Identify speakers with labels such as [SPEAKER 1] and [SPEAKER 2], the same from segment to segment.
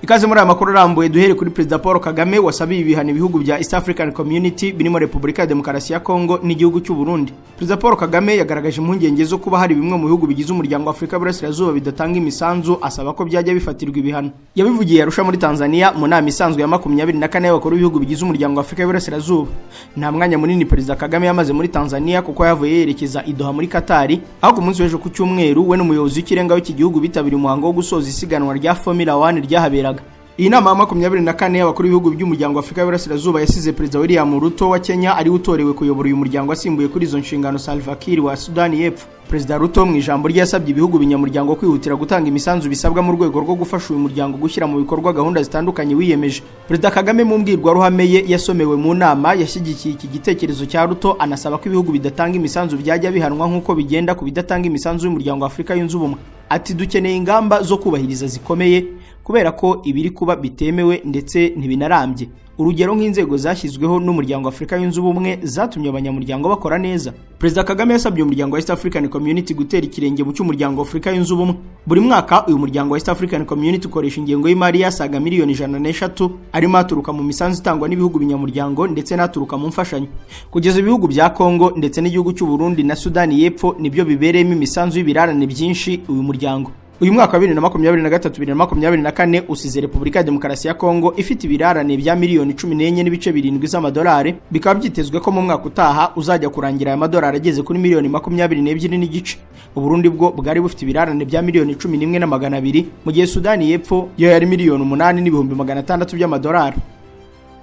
[SPEAKER 1] Ikaze muri aya makuru arambuye. Duhere kuri Perezida Paul Kagame wasabiye ibihano ibihugu bya East African Community birimo Repubulika ya Demokarasi ya Kongo n'igihugu cy'u Burundi. Perezida Paul Kagame yagaragaje impungenge zo kuba hari bimwe mu bihugu bigize umuryango wa Afurika y'Uburasirazuba bidatanga imisanzu, asaba ko byajya bifatirwa ibihano. Yabivugiye Arusha muri Tanzania mu nama isanzwe ya 24 y'abakuru b'ibihugu bigize umuryango wa Afurika y'Uburasirazuba. Nta mwanya munini Perezida Kagame yamaze muri Tanzania, kuko yavuye yerekeza i Doha muri Katari, aho ku munsi w'ejo ku cyumweru we n'umuyobozi w'ikirenga w'iki gihugu bitabiriye umuhango wo gusoza isiganwa rya Formula 1 ryahaberaga. Iyi nama ya 24 y'abakuru b'ibihugu by'umuryango wa Afurika y'Uburasirazuba yasize Perezida William Ruto wa Kenya ariwe utorewe kuyobora uyu muryango, asimbuye kuri izo nshingano Salva Kiir wa Sudani y'Epfo. Perezida Ruto mu ijambo rye yasabye ibihugu binyamuryango kwihutira gutanga imisanzu bisabwa mu rwego rwo gufasha uyu muryango gushyira mu bikorwa gahunda zitandukanye wiyemeje. Perezida Kagame mu mbwirwaruhame ye yasomewe mu nama yashyigikiye iki gitekerezo cya Ruto, anasaba ko ibihugu bidatanga imisanzu byajya bihanwa nk'uko bigenda ku bidatanga imisanzu y'umuryango wa Afurika Yunze Ubumwe. Ati: "Dukeneye ingamba zo kubahiriza zikomeye, kubera ko ibiri kuba bitemewe ndetse ntibinarambye. Urugero nk'inzego zashyizweho n'umuryango wa Afurika Yunze Ubumwe zatumye abanyamuryango bakora neza." Perezida Kagame yasabye umuryango wa East African Community gutera ikirenge mu cy'umuryango wa Afurika Yunze Ubumwe. Buri mwaka uyu muryango wa East African Community ukoresha ingengo y'imari yasaga miliyoni 103, arimo aturuka mu misanzu itangwa n'ibihugu binyamuryango ndetse n'aturuka mu mfashanyo. Kugeza ibihugu bya Congo ndetse n'igihugu cy'u Burundi na Sudani y'Epfo nibyo bibereyemo imisanzu y'ibirarane byinshi uyu muryango. Uyu mwaka wa 2023 2024 usize Repubulika ya Demokarasi ya Kongo ifite ibirarane bya miliyoni 14.7 z'amadolari, bikaba byitezwe ko mu mwaka utaha uzajya kurangira aya madolari ageze kuri miliyoni 22.5. Uburundi bwo bwari bufite ibirarane bya miliyoni 11 na 200, mu gihe Sudani y'Epfo yo yari miliyoni 8 n'ibihumbi 600 by'amadolari.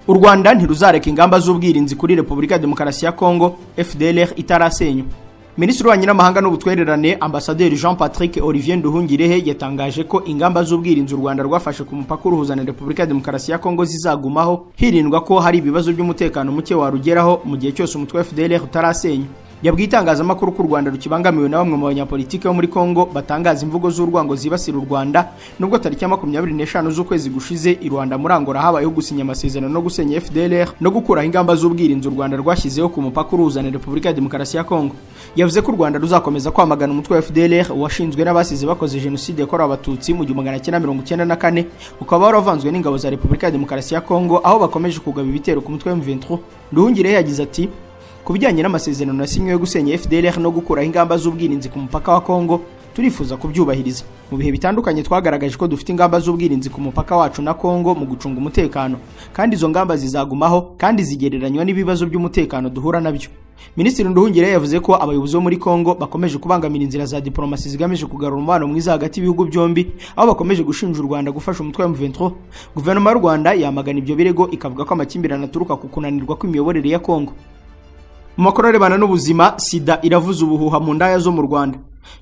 [SPEAKER 1] U Rwanda ntiruzareka ingamba z'ubwirinzi kuri Repubulika ya Demokarasi ya Kongo FDLR itarasenywa. Minisitiri w'Ububanyi n'Amahanga n'Ubutwererane, Ambasaderi Jean Patrick Olivier Nduhungirehe, yatangaje ko ingamba z'ubwirinzi u Rwanda rwafashe ku mupaka uruhuza na Repubulika ya Demokarasi ya Kongo zizagumaho, hirindwa ko hari ibibazo by'umutekano muke warugeraho mu gihe cyose umutwe wa FDLR utarasenywa. Yabwiye itangazamakuru ko u Rwanda rukibangamiwe na bamwe mu banyapolitiki bo muri Kongo batangaza imvugo z'urwango zibasira u Rwanda, nubwo tariki ya 25 z'ukwezi gushize i Rwanda muri Angola habayeho gusinya amasezerano no gusenya FDLR no gukuraho ingamba z'ubwirinzi u Rwanda rwashyizeho ku mupaka uruhuza na Repubulika ya Demokarasi ya Kongo. Yavuze ko u Rwanda ruzakomeza kwamagana umutwe wa FDLR washinzwe n'abasize bakoze jenoside yakorewe Abatutsi mu 1994, ukaba waravanzwe n'ingabo za Repubulika ya Demokarasi ya Kongo, aho bakomeje kugaba ibitero ku mutwe wa M23. Nduhungirehe yagize ati: "Ku bijyanye n'amasezerano yasinywe yo gusenya FDLR no gukuraho ingamba z'ubwirinzi ku mupaka wa Kongo, turifuza kubyubahiriza. Mu bihe bitandukanye twagaragaje ko dufite ingamba z'ubwirinzi ku mupaka wacu na Kongo mu gucunga umutekano, kandi izo ngamba zizagumaho kandi zigereranywa n'ibibazo by'umutekano duhura nabyo." Minisitiri Nduhungirehe yavuze ko abayobozi bo muri Kongo bakomeje kubangamira inzira za diplomasi zigamije kugarura umubano mwiza hagati y'ibihugu byombi, aho bakomeje gushinja u Rwanda gufasha umutwe wa M23. Guverinoma y'u Rwanda yamagana ibyo birego, ikavuga ko amakimbirane aturuka ku kunanirwa kw'imiyoborere ya Kongo. Mu makuru arebana n'ubuzima, sida iravuza ubuhuha mu ndaya zo mu Rwanda.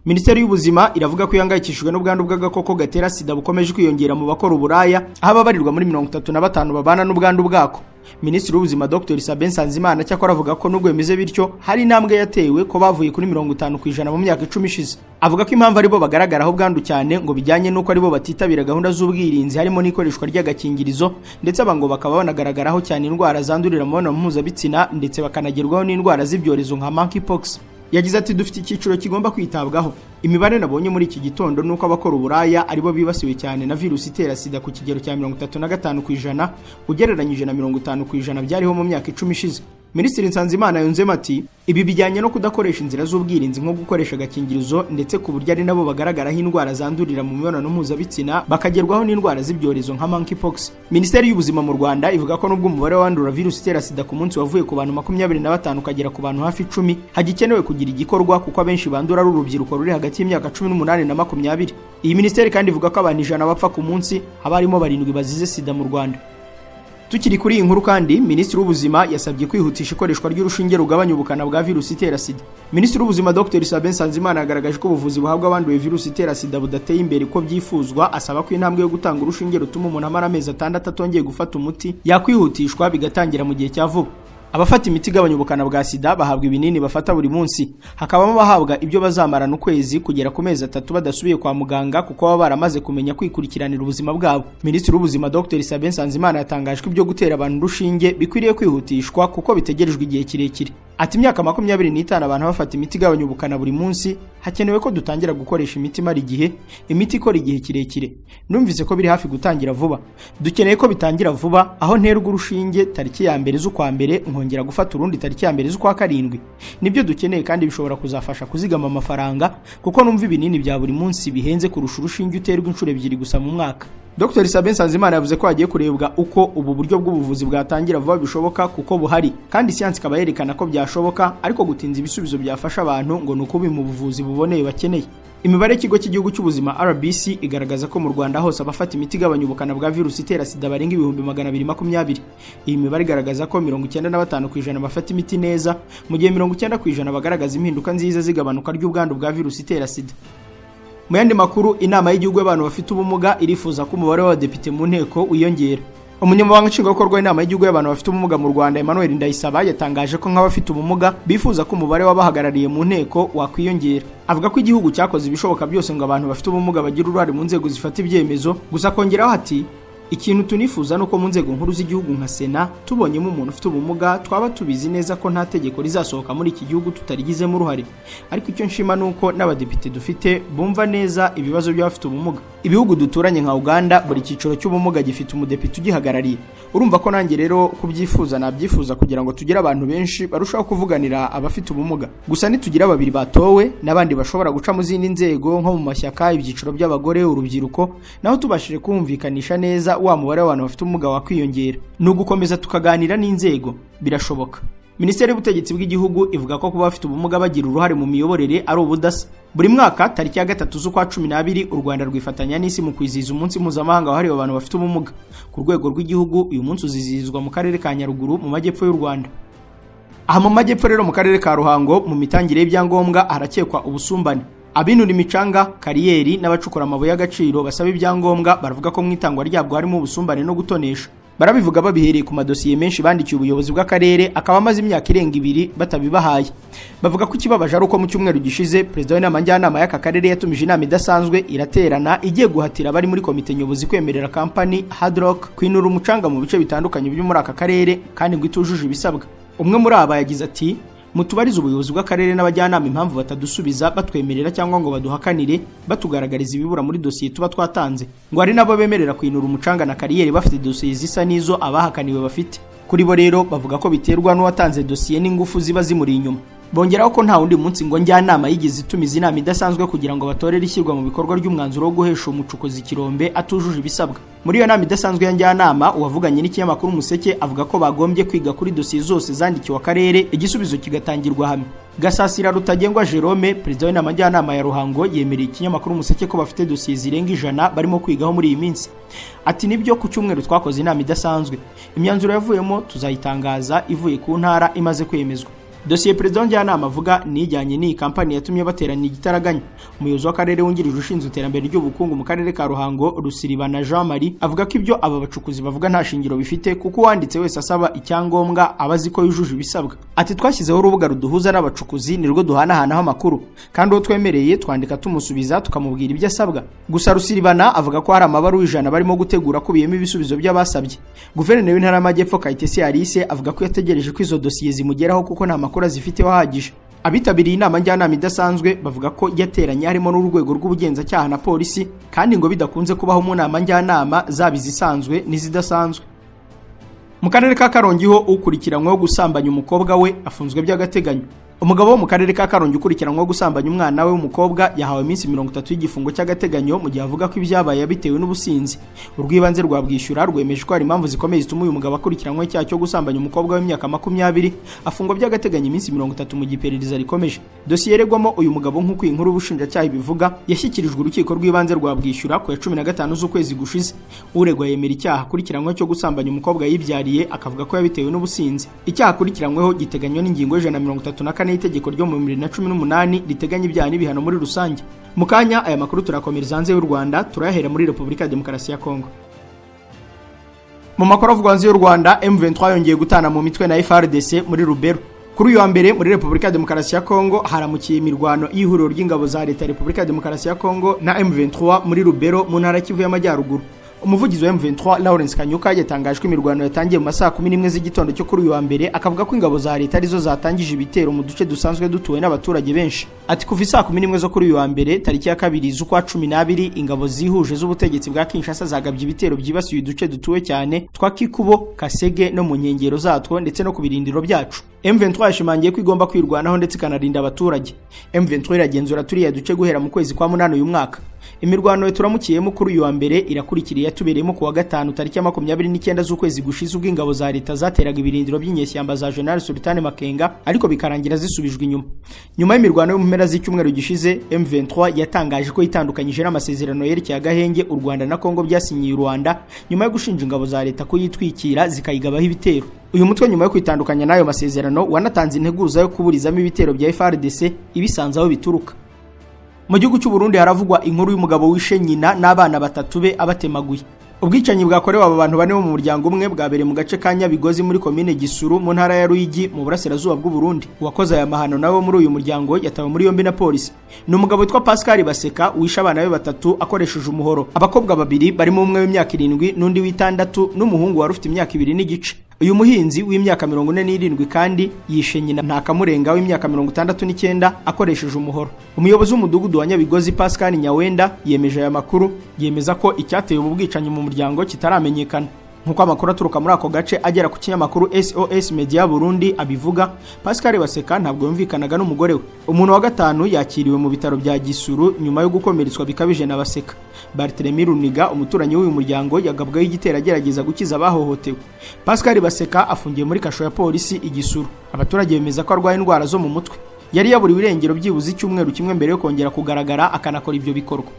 [SPEAKER 1] Minisiteri y'Ubuzima iravuga ko ihangayikishijwe n'ubwandu bw'agakoko gatera sida bukomeje kwiyongera mu bakora uburaya, aho ababarirwa muri 35 babana n'ubwandu bwako. Minisitiri w'Ubuzima Dr Sabin Nsanzimana cyakora avuga ko nubwo bimeze bityo hari intambwe yatewe, ko bavuye kuri 50% mu myaka 10 ishize. Avuga ko impamvu aribo bagaragaraho ubwandu cyane ngo bijyanye n'uko aribo batitabira gahunda z'ubwirinzi, harimo n'ikoreshwa ry'agakingirizo, ndetse aba ngo bakaba banagaragaraho cyane indwara zandurira mu mibonano mpuzabitsina, ndetse bakanagerwaho n'indwara z'ibyorezo nka monkeypox. Yagize ati: "Dufite icyiciro kigomba kwitabwaho. Imibare nabonye muri iki gitondo ni uko abakora uburaya aribo bibasiwe cyane na virusi itera sida ku kigero cya 35% ugereranyije na 50% byariho mu myaka 10 ishize." Minisitiri Nsanzimana yunzemo ati: "Ibi bijyanye no kudakoresha inzira z'ubwirinzi nko gukoresha agakingirizo, ndetse ku buryo ari nabo bagaragaraho indwara zandurira mu mibonano mpuzabitsina, bakagerwaho n'indwara z'ibyorezo nka monkeypox." Minisiteri y'Ubuzima mu Rwanda ivuga ko nubwo umubare w'abandura virusi itera sida ku munsi wavuye ku bantu 25 ukagera ku bantu hafi 10, hagikenewe kugira igikorwa, kuko abenshi bandura ari urubyiruko ruri hagati y'imyaka 18 na 20. Iyi minisiteri kandi ivuga ko abantu 100 bapfa ku munsi haba harimo barindwi bazize sida mu Rwanda. Tukiri kuri iyi nkuru kandi, Minisitiri w'Ubuzima yasabye kwihutisha ikoreshwa ry'urushinge rugabanya ubukana bwa virusi itera sida. Minisitiri w'Ubuzima Dr Sabin Nsanzimana yagaragaje ko ubuvuzi buhabwa abanduye virusi itera sida budateye imbere uko byifuzwa, asaba ko intambwe yo gutanga urushinge rutuma umuntu amara amezi 6 atongeye gufata umuti yakwihutishwa, bigatangira mu gihe cya vuba. Abafata imiti igabanya ubukana bwa sida bahabwa ibinini bafata buri munsi, hakabamo abahabwa ibyo bazamarana ukwezi kugera ku mezi 3 badasubiye kwa muganga, kuko baba baramaze kumenya kwikurikiranira ubuzima bwabo. Minisitiri w'Ubuzima Dr Sabin Nsanzimana yatangaje ko ibyo gutera abantu urushinge bikwiriye kwihutishwa, kuko bitegerejwe igihe kirekire. Ati: "Imyaka 25 abantu bafata imiti igabanya ubukana buri munsi, Hakenewe ko dutangira gukoresha imiti imara igihe, imiti ikora igihe kirekire. Numvise ko biri hafi gutangira vuba. Dukeneye ko bitangira vuba, aho nterwa urushinge tariki ya 1 z'ukwa 1, nkongera gufata urundi tariki ya 1 z'ukwa 7. Nibyo dukeneye kandi bishobora kuzafasha kuzigama amafaranga, kuko numva ibinini bya buri munsi bihenze kurusha urushinge uterwa inshuro 2 gusa mu mwaka. Dr Sabin Nsanzimana yavuze ko hagiye kurebwa uko ubu buryo bw'ubuvuzi bwatangira vuba bishoboka, kuko buhari kandi siyansi ikaba yerekana ko byashoboka, ariko gutinza ibisubizo byafasha abantu ngo ni uko mu buvuzi buboneye bakeneye. Imibare y'ikigo cy'igihugu cy'ubuzima RBC igaragaza ko mu Rwanda hose abafata imiti igabanya ubukana bwa virusi itera sida barenga 220,000. Iyi mibare igaragaza ko 95% bafata imiti neza, mu gihe 90% bagaragaza impinduka nziza z'igabanuka ry'ubwandu bwa virusi itera sida. Mu yandi makuru, inama y'igihugu y'abantu bafite ubumuga irifuza ko umubare w'abadepite mu nteko wiyongera. Umunyamabanga nshingwabikorwa w'inama y'igihugu y'abantu bafite ubumuga mu Rwanda, Emmanuel Ndayisaba, yatangaje ko nk'abafite ubumuga bifuza ko umubare w'abahagarariye mu nteko wakwiyongera. Avuga ko igihugu cyakoze ibishoboka byose ngo abantu bafite ubumuga bagire uruhare mu nzego zifata ibyemezo, gusa akongeraho ati: "Ikintu tunifuza nuko mu nzego nkuru z'igihugu nka Sena tubonyemo umuntu ufite ubumuga, twaba tubizi neza ko nta tegeko rizasohoka muri iki gihugu tutarigizemo uruhare. Ariko icyo nshima nuko n'abadepite dufite bumva neza ibibazo by'abafite ubumuga. Ibihugu duturanye nka Uganda, buri cyiciro cy'ubumuga gifite umudepite ugihagarariye. Urumva ko nanjye rero kubyifuza nabyifuza kugira ngo tugire abantu benshi barushaho kuvuganira abafite ubumuga. Gusa nitugira babiri batowe n'abandi bashobora guca mu zindi nzego nko mu mashyaka, ibyiciro by'abagore, urubyiruko, naho tubashije kumvikanisha neza wa mubare w'abantu bafite ubumuga wakwiyongera. Ni ugukomeza tukaganira n'inzego, birashoboka." Minisiteri y'Ubutegetsi bw'Igihugu ivuga ko kuba bafite ubumuga bagira uruhare mu miyoborere ari ubudasa. Buri mwaka tariki ya 3 z'ukwa 12 u Rwanda rwifatanya n'isi mu kwizihiza umunsi mpuzamahanga wahariwe abantu bafite ubumuga. Ku rwego rw'igihugu uyu munsi uzizihizwa mu karere ka Nyaruguru mu majyepfo y'u Rwanda. Aha mu majyepfo rero mu karere ka Ruhango, mu mitangire y'ibyangombwa harakekwa ubusumbane. Abinura imicanga, kariyeri n'abacukura amabuye y'agaciro basaba ibyangombwa baravuga ko mu itangwa ryabwo harimo ubusumbane no gutonesha. Barabivuga babihereye ku madosiye menshi bandikiye ubuyobozi bw'akarere, akaba amaze imyaka irenga 2 batabibahaye. Bavuga ko ikibabaje ari uko mu cyumweru gishize perezida w'inama njyanama y'aka karere yatumije inama idasanzwe iraterana, igiye guhatira abari muri komite nyobozi kwemerera kampani Hard Rock kwinura umucanga mu bice bitandukanye byo muri aka karere, kandi ngo itujuje ibisabwa. Umwe muri aba yagize ati: "Mutubarize ubuyobozi bw'akarere n'abajyanama impamvu batadusubiza batwemerera cyangwa ngo baduhakanire, batugaragariza ibibura muri dosiye tuba twatanze." Ngo hari nabo bemerera kwinura umucanga na kariyeri bafite dosiye zisa n'izo abahakaniwe bafite. Kuri bo rero bavuga ko biterwa n'uwatanze dosiye n'ingufu ziba zimuri inyuma. Bongeraho ko nta wundi munsi ngo njyanama yigeze itumiza inama idasanzwe kugira ngo batorere ishyirwa mu bikorwa ry'umwanzuro wo guhesha umucukuzi ikirombe atujuje ibisabwa. Muri iyo nama idasanzwe ya njyanama, uwavuganye n'ikinyamakuru Umuseke avuga ko bagombye kwiga kuri dosiye zose zandikiwe akarere, igisubizo kigatangirwa hamwe. Gasasira Rutagengwa Jerome, perezida w'inama njyanama ya Ruhango, yemereye ikinyamakuru Umuseke ko bafite dosiye zirenga 100 barimo kwigaho muri iyi minsi. Ati: "Nibyo, ku cyumweru twakoze inama idasanzwe, imyanzuro yavuyemo tuzayitangaza ivuye ku ntara imaze kwemezwa." Dosiye perezida w'njyanama avuga nijyanye n'iyi kampani yatumye baterana igitaraganya. Umuyobozi w'akarere wungirije ushinzwe iterambere ry'ubukungu mu karere ka Ruhango, Rusiribana Jean Marie, avuga ko ibyo aba bacukuzi bavuga nta shingiro bifite, kuko uwanditse wese asaba icyangombwa aba azi ko yujuje ibisabwa. Ati: "Twashyizeho urubuga ruduhuza n'abacukuzi, nirwo duhanahanaho amakuru, kandi uwo twemereye twandika tumusubiza tukamubwira ibyo asabwa." Gusa Rusiribana avuga ko hari amabaruwa 100 barimo gutegura akubiyemo ibisubizo by'abasabye. Guverineri w'Intara y'Amajyepfo Kayitesi Alice avuga ko yategereje ko izo dosiye zimugeraho kuko nta makuru zifiteho ahagije. Abitabiriye inama njyanama idasanzwe bavuga ko yateranye harimo n'urwego rw'ubugenzacyaha na polisi, kandi ngo bidakunze kubaho mu nama njyanama zaba izisanzwe n'izidasanzwe. Mu karere ka Karongi ho ukurikiranyweho gusambanya umukobwa we afunzwe by'agateganyo. Umugabo wo mu karere ka Karongi ukurikiranyweho gusambanya umwana we w'umukobwa yahawe iminsi 30 y'igifungo cy'agateganyo, mu gihe avuga ko ibyabaye yabitewe n'ubusinzi. Urw'ibanze rwa Bwishyura rwemeje ko hari impamvu zikomeye zituma uyu mugabo akurikiranyweho icyaha cyo gusambanya umukobwa w'imyaka 20 afungwa by'agateganyo iminsi 30 mu gihe iperereza rikomeje. Dosiye yeregwamo uyu mugabo, nk'uko iyi nkuru y'ubushinjacyaha ibivuga, yashyikirijwe urukiko rw'ibanze rwa Bwishyura ku ya 15 z'ukwezi gushize. Uregwa yemera icyaha akurikiranyweho cyo gusambanya umukobwa yibyariye, akavuga ko yabitewe n'ubusinzi. Icyaha akurikiranyweho giteganywa n'ingingo y'134 y'itegeko ryo mu 2018 riteganya ibyaha n'ibihano muri rusange. Mu kanya aya makuru turakomereza hanze y'u Rwanda, turayahera muri Repubulika ya Demokarasi ya Kongo. Mu makuru avugwa hanze y'u Rwanda, M23 yongeye gutana mu mitwe na FARDC muri Rubero. Kuri uyu wa mbere muri Repubulika ya Demokarasi ya Kongo haramukiye imirwano y'ihuriro ry'ingabo za Leta ya Repubulika ya Demokarasi ya Kongo na M23 muri Rubero mu ntara Kivu y'Amajyaruguru. Umuvugizi wa M23, Lawrence Kanyuka, yatangaje ko imirwano yatangiye mu masaha 11 z'igitondo cyo kuri uyu wa mbere, akavuga ko ingabo za leta arizo zatangije ibitero mu duce dusanzwe dutuwe n'abaturage benshi. Ati: "Kuva isaa 11 zo kuri uyu wa mbere, tariki ya 2 z'ukwa 12, ingabo zihuje z'ubutegetsi bwa Kinshasa zagabye ibitero byibasiye uduce dutuwe cyane twa Kikubo, Kasege no mu nkengero zatwo, ndetse no ku birindiro byacu." M23 yashimangiye ko igomba kwirwanaho ndetse ikanarinda abaturage. M23 iragenzura turiya duce guhera mu kwezi kwa 8 uyu mwaka. Imirwano turamukiyemo kuri uyu wa mbere irakurikiriye yatubereyemo ku wa gatanu, tariki ya 29 z'ukwezi gushize, ubwo ingabo za leta zateraga ibirindiro by'inyeshyamba za General Sultan Makenga, ariko bikarangira zisubijwe inyuma. Nyuma y'imirwano yo mu mpera z'icyumweru gishize, M23 yatangaje ko itandukanyije n'amasezerano yerekeye agahenge u Rwanda na Kongo byasinyiye u Rwanda, nyuma yo gushinja ingabo za leta kuyitwikira zikayigabaho ibitero. Uyu mutwe, nyuma yo kwitandukanya n'ayo masezerano, wanatanze integuza yo kuburizamo ibitero bya FARDC ibisanze aho bituruka. Mu gihugu cy'u Burundi haravugwa inkuru y'umugabo wishe nyina n'abana batatu be abatemaguye. Ubwicanyi bwakorewe aba bantu bane bo mu muryango umwe bwabereye mu gace ka Nyabigozi, muri komine Gisuru, mu ntara ya Ruyigi, mu burasirazuba bw'u Burundi. Uwakoze aya mahano nawe muri uyu muryango yatawe muri yombi na polisi. Ni umugabo witwa Pascal Baseka wishe abana be batatu akoresheje umuhoro. Abakobwa babiri, barimo umwe w'imyaka 7 n'undi w'6, n'umuhungu wari ufite imyaka 2 n'igice. Uyu muhinzi w'imyaka 47 kandi yishe nyina Ntakamurenga w'imyaka 69 akoresheje umuhoro. Umuyobozi w'umudugudu wa Nyabigozi, Pascal Nyawenda, yemeje aya makuru, yemeza ko icyateye ubu bwicanyi mu muryango kitaramenyekana. Nk'uko amakuru aturuka muri ako gace agera ku kinyamakuru SOS Media Burundi abivuga, Pascal Baseka ntabwo yumvikanaga n'umugore we. Umuntu wa gatanu yakiriwe mu bitaro bya Gisuru nyuma yo gukomeretswa bikabije na Baseka. Barthélemy Runiga, umuturanyi w'uyu muryango, yagabweho igitero agerageza gukiza abahohotewe. Pascal Baseka afungiye muri kasho ya polisi i Gisuru. Abaturage bemeza ko arwaye indwara zo mu mutwe. Yari yaburiwe irengero byibuze icyumweru kimwe mbere yo kongera kugaragara akanakora ibyo bikorwa.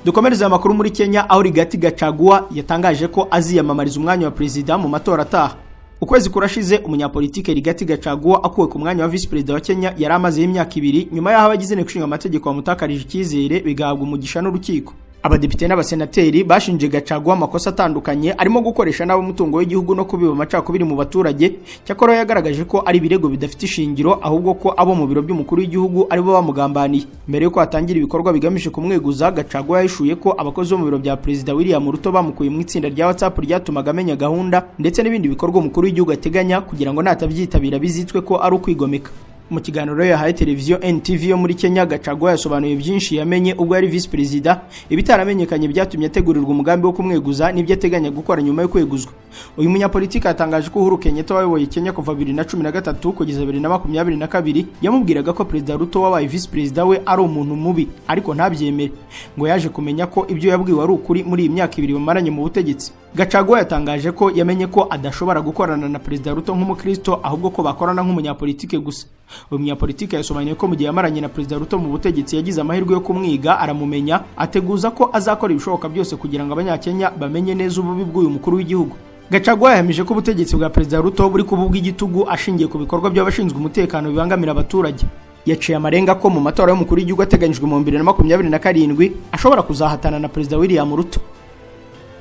[SPEAKER 1] Dukomereze amakuru muri Kenya, aho Rigathi Gachagua yatangaje ko aziyamamariza umwanya wa perezida mu matora ataha. Ukwezi kurashize umunyapolitike Rigathi Gachagua akuwe ku mwanya wa visi perezida wa Kenya yari amazeho imyaka 2, nyuma y'aho abagize inteko ishinga amategeko bamutakarije icyizere, bigahabwa umugisha n'urukiko. Abadepite n'abasenateri bashinje Gachagua amakosa atandukanye, arimo gukoresha nabi umutungo w'igihugu no kubiba amacakubiri mu baturage. Cyakora yagaragaje ko ari ibirego bidafite ishingiro, ahubwo ko abo mu biro by'umukuru w'igihugu aribo bamugambaniye. Mbere yuko hatangira ibikorwa bigamije kumweguza, Gachagua yahishuye ko abakozi bo mu biro bya Perezida William Ruto bamukuye mu itsinda rya WhatsApp ryatumaga amenya gahunda ndetse n'ibindi bikorwa umukuru w'igihugu ateganya, kugira ngo natabyitabira bizitwe ko ari ukwigomeka. Mu kiganiro yahaye televiziyo NTV yo muri Kenya, Gachagua yasobanuye byinshi yamenye ubwo yari visi perezida, ibitaramenyekanye byatumye ategurirwa umugambi wo kumweguza, n'ibyo ateganya gukora nyuma yo kweguzwa. Uyu munyapolitiki yatangaje ko Uhuru Kenyatta, wayoboye Kenya kuva 2013 kugeza 2022, yamubwiraga ko Perezida Ruto wabaye visi perezida we ari umuntu mubi, ariko ntabyemere. Ngo yaje kumenya ko ibyo yabwiwe ari ukuri muri iyi myaka 2 bamaranye mu butegetsi. Gachagua yatangaje ko yamenye ko adashobora gukorana na Perezida Ruto nk'umukristo, ahubwo ko bakorana nk'umunyapolitike gusa. Uyu munyapolitike yasobanuye ko mu gihe yamaranye na Perezida Ruto mu butegetsi yagize amahirwe yo kumwiga aramumenya, ateguza ko azakora ibishoboka byose kugira ngo Abanyakenya bamenye neza ububi bw'uyu mukuru w'igihugu. Gachagua yahamije ko ubutegetsi bwa Perezida Ruto buri kuba ubw'igitugu, ashingiye ku bikorwa by'abashinzwe umutekano bibangamira abaturage. Yaciye amarenga ko mu matora y'umukuru w'igihugu ateganyijwe mu 2027 ashobora kuzahatana na Perezida William Ruto.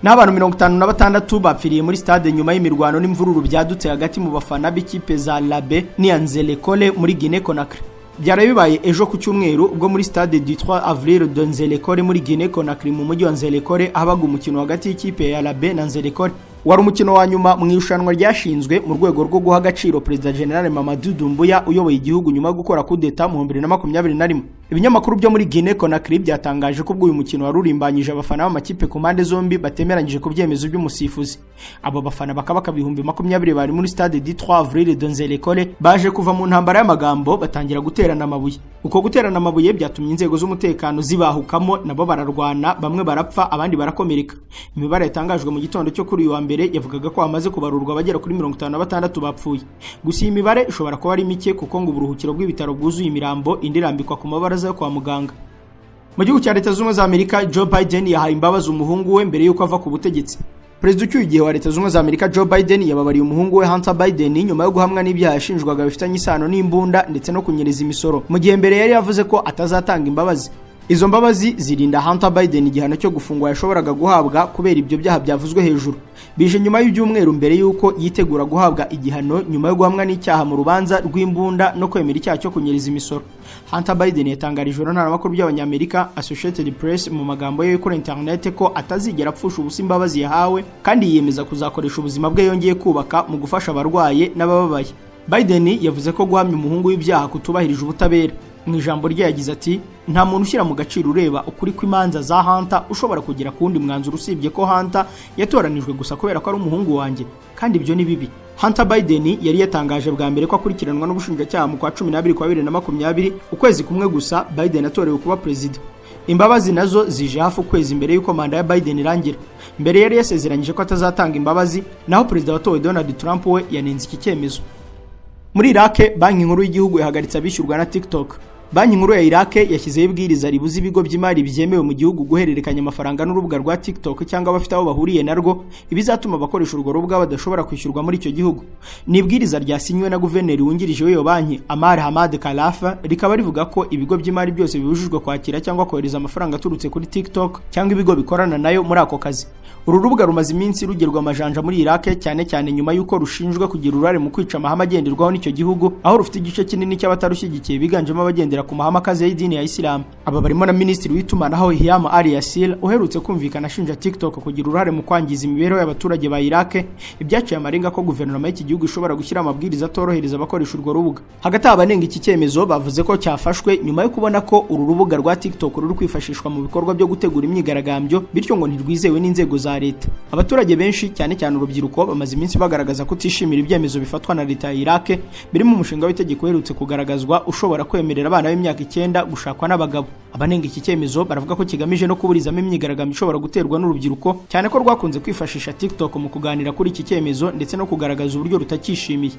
[SPEAKER 1] N'abantu 56 bapfiriye muri stade nyuma y'imirwano n'imvururu byadutse hagati mu bafana b'ikipe za Labe n'iya Nzelekole muri Guinea Conakry. Byaraye bibaye ejo ku cyumweru, ubwo muri stade du 3 avril de Nzelekole muri Guinea Conakry, mu mujyi wa Nzelekole, habaga umukino hagati y'ikipe ya Labe na Nzelekole. Wari umukino wa nyuma mu irushanwa ryashinzwe mu rwego rwo guha agaciro Perezida General Mamadou Doumbouya uyoboye igihugu nyuma yo gukora kudeta mu 2021. Ibinyamakuru byo muri Guinea Conakry byatangaje ko ubwo uyu mukino wari urimbanyije, abafana b'amakipe ku mpande zombi batemeranyije ku byemezo by'umusifuzi. Abo bafana bakabaka 20,000 bari muri stade du 3 avril de Nzelekole baje kuva mu ntambara y'amagambo, batangira guterana amabuye. Uko guterana amabuye byatumye inzego z'umutekano zibahukamo, nabo bararwana, bamwe barapfa, abandi barakomereka. Imibare yatangajwe mu gitondo cyo kuri uyu wa mbere yavugaga ko hamaze kubarurwa abagera kuri 56 bapfuye. Gusa iyi mibare ishobora kuba ari mike, kuko ngo uburuhukiro bw'ibitaro bwuzuye imirambo, indi irambikwa ku mabaraza yo kwa muganga. Mu gihugu cya Leta Zunze Ubumwe za Amerika, Joe Biden yahaye imbabazi umuhungu we mbere y'uko ava ku butegetsi. Perezida ucyuye igihe wa Leta Zunze Ubumwe za Amerika, Joe Biden, yababariye umuhungu we Hunter Biden nyuma yo guhamwa n'ibyaha yashinjwaga bifitanye isano n'imbunda ndetse no kunyereza imisoro, mu gihe mbere yari yavuze ko atazatanga imbabazi. Izo mbabazi zirinda Hunter Biden igihano cyo gufungwa yashoboraga guhabwa kubera ibyo byaha byavuzwe hejuru. Bije nyuma y'ibyumweru mbere y'uko yitegura guhabwa igihano nyuma yo guhamwa n'icyaha mu rubanza rw'imbunda no kwemera icyaha cyo kunyereza imisoro. Hunter Biden yatangarije ntaramakuru by'Abanyamerika Associated Press mu magambo ye kuri internet ko atazigera apfusha ubusa imbabazi yahawe, kandi yiyemeza kuzakoresha ubuzima bwe yongeye kubaka mu gufasha abarwaye n'abababaye. Biden yavuze ko guhamya umuhungu w'ibyaha kutubahirije ubutabera. Mu ijambo rye yagize ati: "Nta muntu ushyira mu gaciro ureba ukuri kw'imanza za Hunter ushobora kugera ku wundi mwanzuro usibye ko Hunter yatoranijwe gusa kubera ko ari umuhungu wanjye, kandi ibyo ni bibi." Hunter Biden yari yatangaje bwa mbere ko akurikiranwa n'ubushinjacyaha mu kwa 12 kwa 2020, ukwezi kumwe gusa Biden atorewe kuba perezida. Imbabazi nazo zije hafi ukwezi mbere y'uko manda ya Biden irangira. Mbere yari yasezeranyije ko atazatanga imbabazi, naho perezida watowe Donald Trump we yanenze iki cyemezo. Muri Iraq, Banki Nkuru y'Igihugu yahagaritse abishyurwa na TikTok. Banki Nkuru ya Iraq yashyizeho ibwiriza ribuza ibigo by'imari byemewe mu gihugu guhererekanya amafaranga n'urubuga rwa TikTok cyangwa abafite aho bahuriye narwo, ibizatuma abakoresha urwo rubuga badashobora kwishyurwa muri icyo gihugu. Ni ibwiriza ryasinywe na guverineri wungirije w'iyo banki, Amar Hamad Khalifa, rikaba rivuga ko ibigo by'imari byose bibujijwe kwakira cyangwa kohereza amafaranga aturutse kuri TikTok cyangwa ibigo bikorana nayo muri ako kazi. Uru rubuga rumaze iminsi rugerwa amajanja muri Iraq, cyane cyane nyuma y'uko rushinjwa kugira uruhare mu kwica amahame agenderwaho n'icyo gihugu, aho rufite igice kinini cy'abatarushyigikiye biganjemo abagendera ku mahame akaze y'idini ya Isilamu. Aba barimo na Minisitiri w'itumanaho Hiyam Al Yasir, uherutse kumvikana ashinja TikTok kugira uruhare mu kwangiza imibereho y'abaturage ba Iraq, ibyaciye amarenga ko guverinoma y'iki gihugu ishobora gushyira amabwiriza atorohereza abakoresha urwo rubuga. Hagati aho, abanenga iki cyemezo bavuze ko cyafashwe nyuma yo kubona ko uru rubuga rwa TikTok ruri kwifashishwa mu bikorwa byo gutegura imyigaragambyo, bityo ngo ntirwizewe n'inzego za leta. Abaturage benshi, cyane cyane urubyiruko, bamaze iminsi bagaragaza kutishimira ibyemezo bifatwa na leta ya Iraq, birimo umushinga w'itegeko uherutse kugaragazwa ushobora kwemerera abana b'imyaka 9 gushakwa n'abagabo. Abanenga iki cyemezo baravuga ko kigamije no kuburizamo imyigaragambyo ishobora guterwa n'urubyiruko, cyane ko rwakunze kwifashisha TikTok mu kuganira kuri iki cyemezo ndetse no kugaragaza uburyo rutacyishimiye.